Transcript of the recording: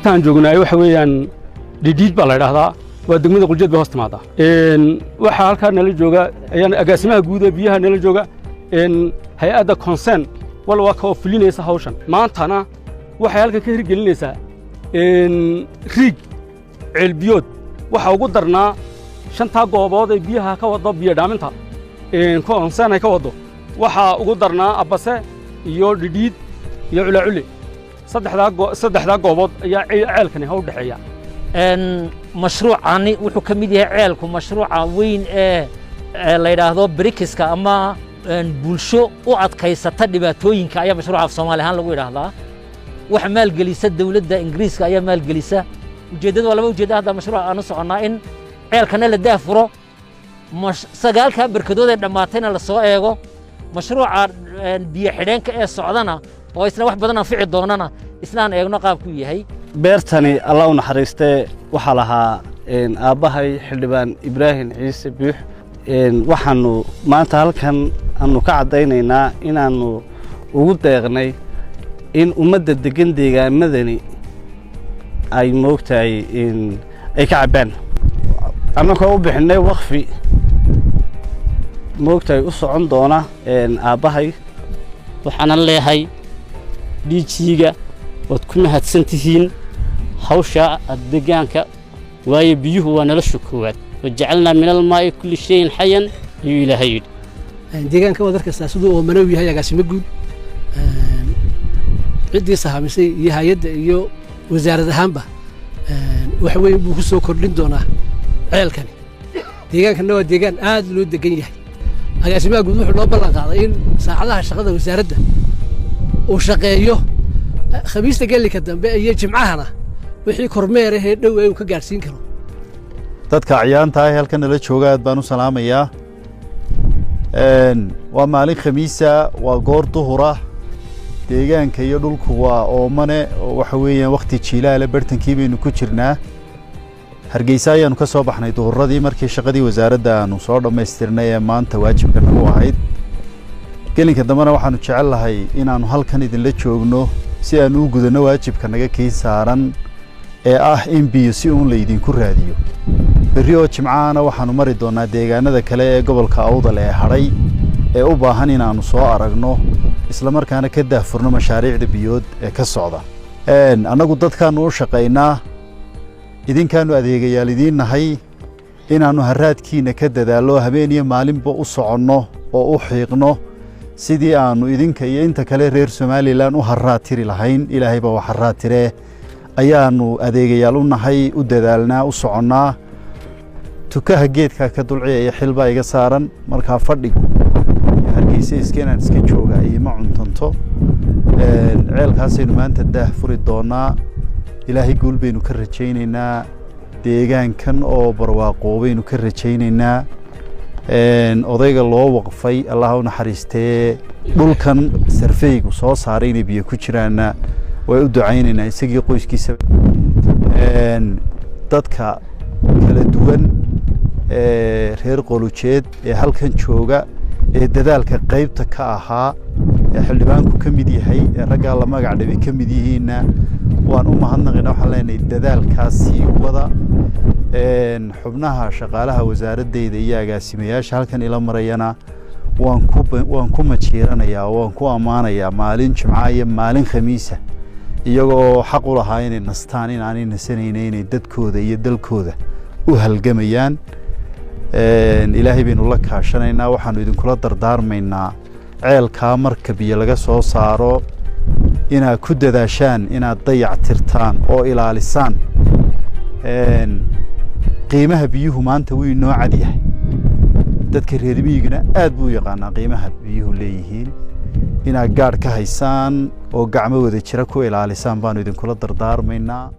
Goobtaan joognaay waxa weeyaan Dhidhiid baa la idhaahdaa, waa degmada Quljeed bay hoos timaadaa. Waxaa halkaa nala jooga ayaan agaasimaha guud ee biyaha nala jooga, hay-adda Concern wal waa ka oo fulinaysa hawshan. Maantana waxay halkan ka hirgelinaysaa riig ceelbiyood. Waxaa ugu darnaa shantaa goobood ee biyaha ka waddo, biyo dhaaminta Concern ay ka waddo. Waxaa ugu darnaa Abbase iyo Dhidhiid iyo Culaacule. Saddexdaa goobood ayaa ceelkani ha u dhexeeya. Mashruucani wuxuu ka mid yahay ceelku mashruuca weyn ee la yidhaahdo BRICS-ka ama bulsho u adkaysata dhibaatooyinka ayaa mashruuca af Soomaali ahaan lagu yidhaahdaa. Waxa maalgelisa dowladda Ingiriiska ayaa maalgelisa. Ujeeddada waa laba ujeedda. Hadda mashruuca aan u soconnaa in ceelkana la daahfuro, sagaalkaa berkadood ee dhammaatayna la soo eego, mashruuca biyo xidheenka ee socdana oo isna wax badan anfici doonana isna aan eegno qaabkuu yahay. Beertani, Allah u naxariistee, waxaa lahaa aabbahay Xildhibaan Ibraahim Ciise Buux. Waxaannu maanta halkan aanu ka caddaynaynaa inaannu ugu deeqnay in ummadda deggan deegaamadani ay moogtahay ay ka cabbaan, annagoo u bixinnay wakfi moogtahay u socon doona aabbahay. Waxaanan leeyahay DG-ga, waad ku mahadsan tihiin hawshaa aad deegaanka, waayo biyuhu waa nolosha koowaad. وجعلنا من الماء كل شيء حي ayuu Ilaahay yidhi. Deegaanka waad arkaysaa siduu oomanow yahay. Agaasimo guud, ciddii sahamisay iyo hay-adda iyo wasaarad ahaanba wax weyn buu ku soo kordhin doonaa ceelkani. Deegaankanna waa deegaan aad loo degan yahay. Agaasimaha guud wuxuu noo ballan qaaday in saacadaha shaqada wasaaradda uu shaqeeyo, Khamiista gelika dambe iyo Jimcahana wixii kormeer ahee dhow ee uu ka gaadhsiin karo. Dadka acyaanta ah halkan nala jooga aad baan u salaamayaa. Waa maalin Khamiisa, waa goor duhura. Deegaanka iyo dhulku waa oomane oo waxa weeyaan wakti jiilaale barhtankii baynu ku jirnaa. Hargeysa ayaanu ka soo baxnay duhuradii markii shaqadii wasaaradda aanu soo dhammaystirnay ee maanta waajibka nagu ahayd. Gelinka dambena waxaanu jecel lahay inaannu halkan idinla joogno si aanu u gudanno waajibka naga kii saaran ee ah in biyo si uun laydinku raadiyo. Berri oo Jimcahana waxaanu mari doonaa deegaanada kale ee gobolka Awdal ee hadhay ee u baahan inaannu soo aragno, isla markaana ka daahfurno mashaariicda biyood ee ka socda. Annagu dadkaannu u shaqaynaa, idinkaannu adeegayaal idiin nahay. Inaannu haraadkiina ka dadaallo, habeen iyo maalinba u soconno oo u xiiqno sidii aannu idinka iyo inta kale reer Somaliland u haraad tiri lahayn, Ilaahay baa wax haraad tiree, ayaannu adeegayaal u nahay, u dadaalnaa, u soconnaa. Tukaha geedkaa ka dulciyaya xil baa iga saaran. Markaa fadhigu iyo Hargeysa iska inaan iska jooga iima cuntanto. Ceelkaasaynu maanta daah furi doonaa. Ilaahay guul baynu ka rajaynaynaa, deegaankan oo barwaaqoobaynu ka rajaynaynaa. Odayga loo waqfay, Allah u naxariistee, dhulkan survey-gu soo saaray inay biyo ku jiraanna way u ducaynaynaa isagii qoyskiisa. Dadka kala duwan ee reer Qolujeed ee halkan jooga ee dadaalka qaybta ka ahaa ee xildhibaanku ka mid yahay ee raggaa la magac dhabay ka mid yihiinna waan u mahadnaqayna. Waxaan leenahay dadaalkaas sii wada. Xubnaha shaqaalaha wasaaradeyda iyo agaasimayaasha halkan ila marayana waan ku majiiranayaa oo waan ku ammaanayaa maalin Jimca iyo maalin Khamiisa, iyagoo xaq u lahaa inay nastaan, inaanay nasanayna, inay dadkooda iyo dalkooda u halgamayaan. Ilaahay baynu la kaashanaynaa. Waxaanu idinkula dardaarmaynaa ceelkaa marka biyo laga soo saaro inaad ku dadaashaan inaad dayac tirtaan oo ilaalisaan. Qiimaha biyuhu maanta wuu inoo cad yahay. Dadka reer miyiguna aad buu u yaqaanaa qiimaha biyuhu leeyihiin. Inaad gaadh ka haysaan oo gacmo wada jira ku ilaalisaan baanu idinkula dardaarmaynaa.